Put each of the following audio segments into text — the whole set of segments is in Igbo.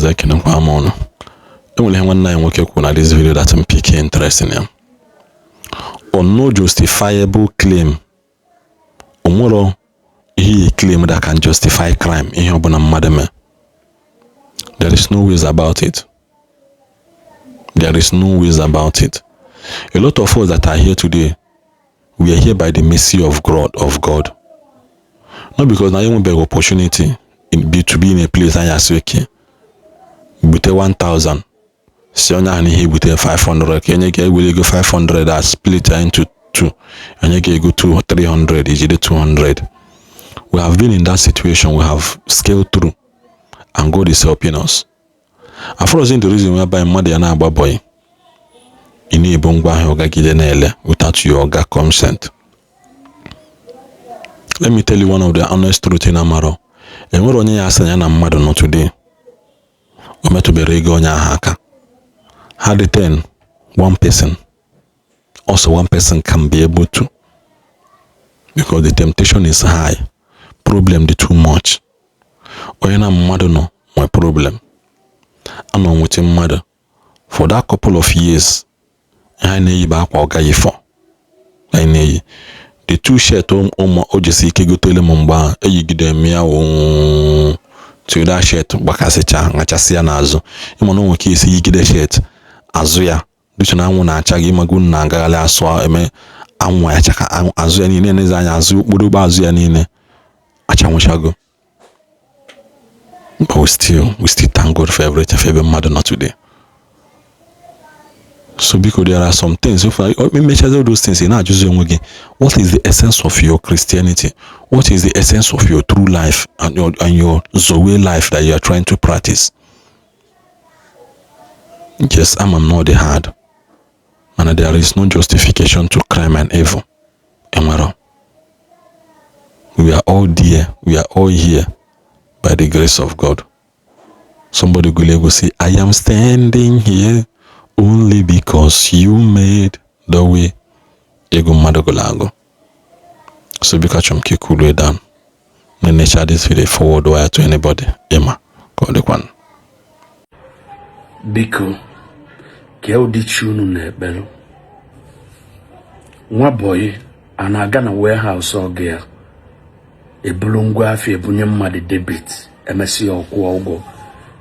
Ọzọ ekenekwa m ụnụ. Enwere ihe nwanne anyị nwoke kwuru na this video that m pick interest in ya. On no justifiable claim, onwero ihe claim that can justify crime. Ihe ọbụla mmadụ mee, there is no ways about it. There is no ways about it. A lot of us that are here today, we are here by the mercy of God, not because na anyị enwebeghị opportunity to be in a place. Anyị asị, okay, bute 1000, si onye ahụ na ihe ebute 500 ka enye gị, ewere ego 500 a split ya into two, enye gị ego 2 or 300, ijide 200. We have been in that situation. We have scaled through and God is helping us. Afọrọzi the reason whereby mmadụ ya na-agba boy, ị na-ebu ngwa ahịa ọgagide na-ele without your oga consent. Let me tell you one of the honest truth in amaro. Enwere onye ya asị ya na mmadụ nọ today, o metụbere ego onye ahụ aka. Ha dị 10, one person, also one person can be able to, because the temptation is high, problem dị too much. Onye na mmadụ nọ nwee problem, anọ nweta mmadụ for that couple of years, ihe anyị na-eyi bụ akwa ọ gaghị fọ anyị na-eyi. The two shirt ụmụ o jisi ike gotele m mgbe ahụ, eyigide m ya wụ till that shirt gbakasịcha, ṅachasị ya n'azụ. Ịma na o nwere ike esi yigide shirt azụ ya dịcha na anwụ na-acha gị, ịmago na agagharị asụ eme anwụ achaka azụ ya niile, na-enezi anya azụ okporo azụ ya niile achanwụchago. But we still thank God for everything, for ebe mmadụ nọ today. So biko, there are some things, if I mechazi those things, ị na-ajụzi onwe gị, what is the essence of your Christianity? What is the essence of your true life and your Zoe life that you are trying to practice? Yes, ama m not the hard, mana there is no justification to crime and evil. Enwero. We are all there, we are all here by the grace of God. Somebody will say, "I am standing here only because you made the way." Ego mmadụ gụrụ agụ. So biko, achọrọ m ka ị cool down na-enecha this video, forward wire to anybody ịma ka ọ dịkwanụ. Biko, kee ụdị chi unu na-ekpere? Nwa boy a na-aga na warehouse ọgụ ya ebulu ngwa afịa ebunye mmadụ debit, emesịa ọkwụọ ụgwọ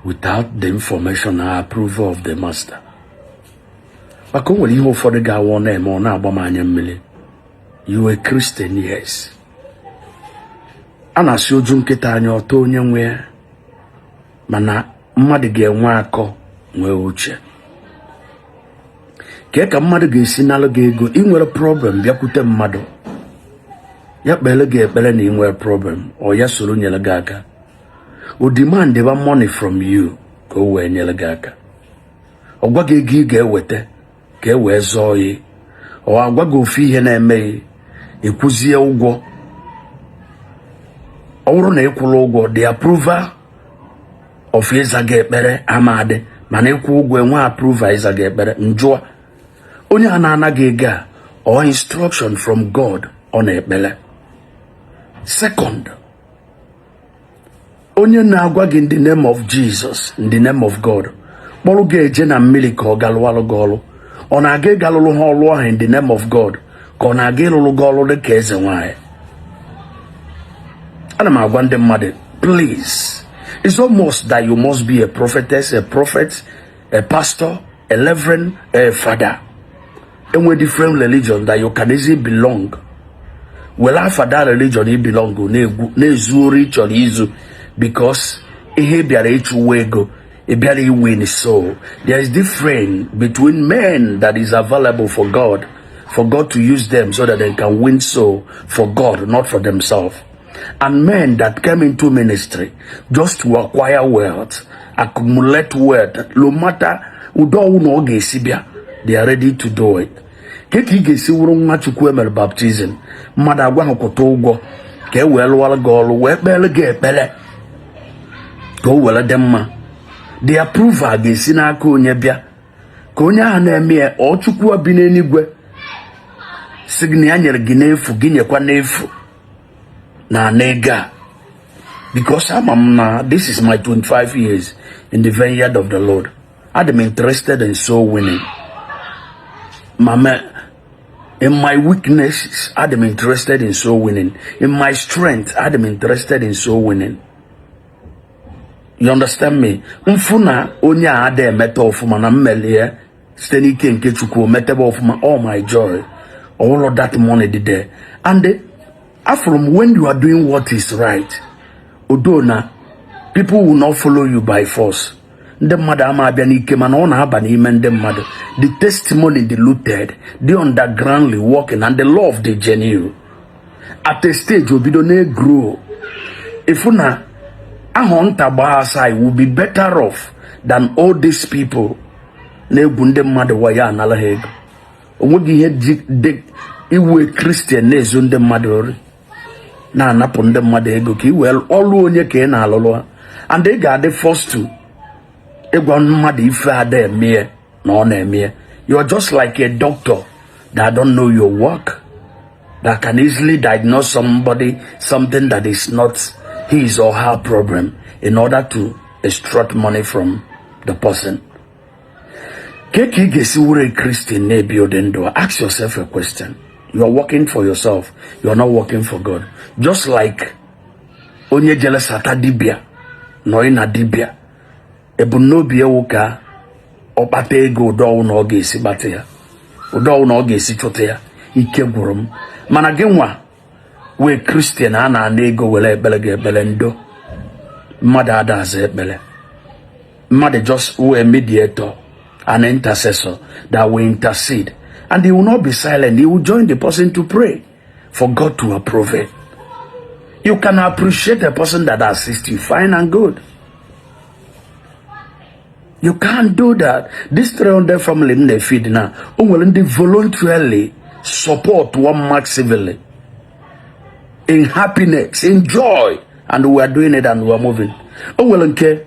without the information and approval of the master. Maka o nwere ihe ụfọdụ ga-awụ ọ na-eme, ọ na-agba m anya mmiri. You a Christian, yes. A na-asị oju nkịta anya ọtọ onye nwe ya, mana mmadụ ga-enwe akọ, nwee uche. Kee ka mmadụ ga-esi nalụ gị ego? Ị nwere problem, bịakwute mmadụ, ya kpere gị ekpere na ị nwere problem, ọ ya soro nyere gị aka. O demand ba money from you ka o wee nyere gị aka. Ọ gwa gị ego ị ga-eweta ka e wee zọọ ya, ọ agwa gị ofu ihe na-emeghị, ịkwụzie ụgwọ. Ọ bụrụ na ịkwụrụ ụgwọ, the approval of ịza gị ekpere amadị, mana ịkwụ ụgwọ, enwe approval ịza gị ekpere. Njụa onye a na-anaghị ego a, or instruction from God ọ na-ekpere? Second, onye na-agwa gị in the name of Jesus, in the name of God, kpọrọ gị eje na mmiri ka ọ galụwalụ gị ọrụ, ọ na-aga ịgalụrụ ha ọrụ ahụ in the name of God, ka ọ na-aga ịlụrụ gị ọrụ dị ka eze nwanyị? Ana m agwa ndị mmadụ, please, it's almost that you must be a prophetess, a prophet, a pastor, a reverend, a father. Enwe different religion that you can easily belong. Were afa that religion ị belong na-egwu, na-ezu ori ị chọrọ izu, because ihe ị bịara ịchụwa ego, ị bịara iwin. So there is difference between men that is available for God to use them so that they can win soul for God, not for themselves, and men that came into ministry just to acquire wealth, accumulate wealth, no matter ụdị ọnwụ na ọ ga-esi bịa, they are ready to do it. Ka ị ga-esi wụrụ nwa Chukwu emere baptism, mmadụ agwa ha kwụta ụgwọ ka e wee lụọrọ gị ọrụ, wee kpere gị ekpere ka o were dị mma, the approval ga-esi n'aka onye bịa? Ka onye ahụ na-eme ya, ọ Chukwu bi n'eluigwe si gị na ya nyere gị n'efu, gị nyekwa n'efu na ana ego a. Because ama m na this is my 25 years in the vineyard of the Lord. Adị m interested in soul winning. Mama, in my weaknesses, adị m interested in soul winning. In my strength, adị m interested in soul winning. You understand me? Mfụ na onye a ada emeta ọfụma na mmelie site n'ike nke Chukwu, o metebe ọfụma, all my joy, all of that money dị there. And afụrụ m, when you are doing what is right, although na people will not follow you by force, ndị mmadụ ama abịa n'ike, mana ọ na-aba n'ime ndị mmadụ. The testimony diluted, the undergroundly working, and the love dị genuine. At a stage, obido na-egrow, ifu na ahụ nta gbaa aside will be better off than all these people na-egwu ndị mmadụ wayo, anala ha ego. Onweghị ihe dị iwe Christian na-ezu ndị mmadụ ori, na-anapụ ndị mmadụ ego ka ị wee ọlụ onye ka ị na-alụlụ ha. And ị ga-adị forced to ịgwa mmadụ ife ada eme na ọ na-eme. You are just like a doctor that don't know your work, that can easily diagnose somebody something that is not his or her problem in order to extract money from the person. Ka ị ga-esi were Christian na-ebi ụdị ndụ a? Ask yourself a question. You are working for yourself, you are not working for God. Just like onye jele sata dibịa nọ na dibịa, ebumnobi ewu ka ọ kpata ego, ụdọwụ na ọ ga-esi kpata ya, ụdọwụ na ọ ga-esi chụta ya. Ike gwụrụ m. Mana gị nwa wee Christian a na-ana ego were ekpere gị ekpere ndo, mmadụ ada aza ekpere mmadụ. Just wee mediator, an intercessor that will intercede, and he will not be silent. He will join the person to pray for God to approve it. You can appreciate a person that assists you, fine and good. You can't do that. This 300 family m na-efeed now, o nwere ndị voluntarily support one massively in happiness, in joy, and we are doing it and we are moving. O nwere nke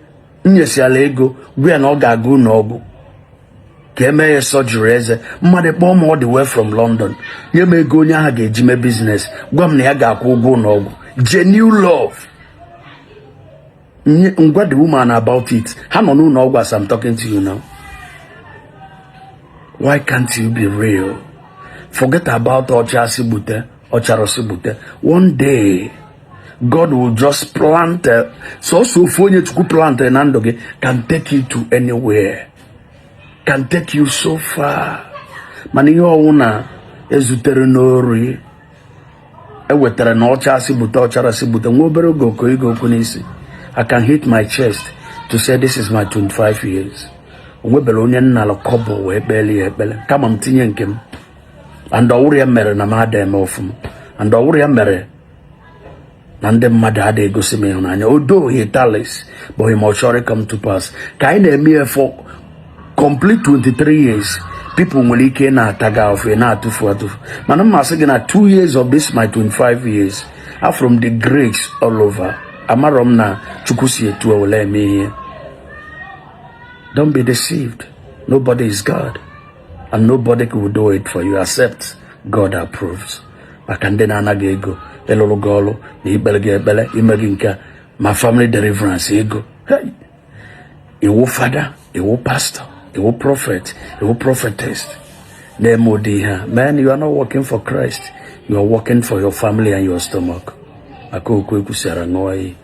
nyesiala ego, gwa ya na ọ ga-aga ụlọ ọgwụ ka emee ya surgery eze. Mmadụ kpọọ m all the way from London, nye m ego onye ahụ ga-eji mee business, gwa m na ya ga-akwụ ụgwọ ụlọ ọgwụ. Genuine love. Ngwa the woman about it. Ha nọ n'ụlọ ọgwụ as I'm talking to you now. Why can't you be real? Forget about ọcha asị gbute, ọchara sị gbute. One day God will just plant sọsọ ofu onye Chukwu plant na ndụ gị can take you to anywhere, can take you so far. Mana ihe ọwụ na ezutere n'ori ewetara na ọcha asị gbute, ọchara asị gbute, nwa obere oge oko ịga okwu n'isi. I can hit my chest to say this is my 25 years. O nwebere onye nnala kọbọ wee kpeele ya ekpere kama m tinye nke m. And ọwụrụ ya mere na m ada eme ọfụma, and ọwụrụ ya mere na ndị mmadụ ada egosi m ịhụnanya. Although he tallies, but he must surely come to pass. Ka anyị na-eme ya for complete 23 years, people nwere ike na-ata gị afọ, ị na-atụfu atụfu, mana mma sị gị na 2 years of this my 25 years, from the grace all over, amarọ m na Chukwu si etu ewele eme ihe. Don't be deceived. Nobody is God, and nobody will do it for you except God approves. Maka ndị na-anaghị ego ịlụrụ gị ọrụ na ikpere gị ekpere, ime gị nke a, ma family deliverance ego. Hey! Iwu fada, iwu pastor, iwu prophet, iwu prophetess na-eme ụdị ihe a, man, you are not working for Christ. You are working for your family and your stomach. Maka okwu ekwusịara ṅụọ iyi.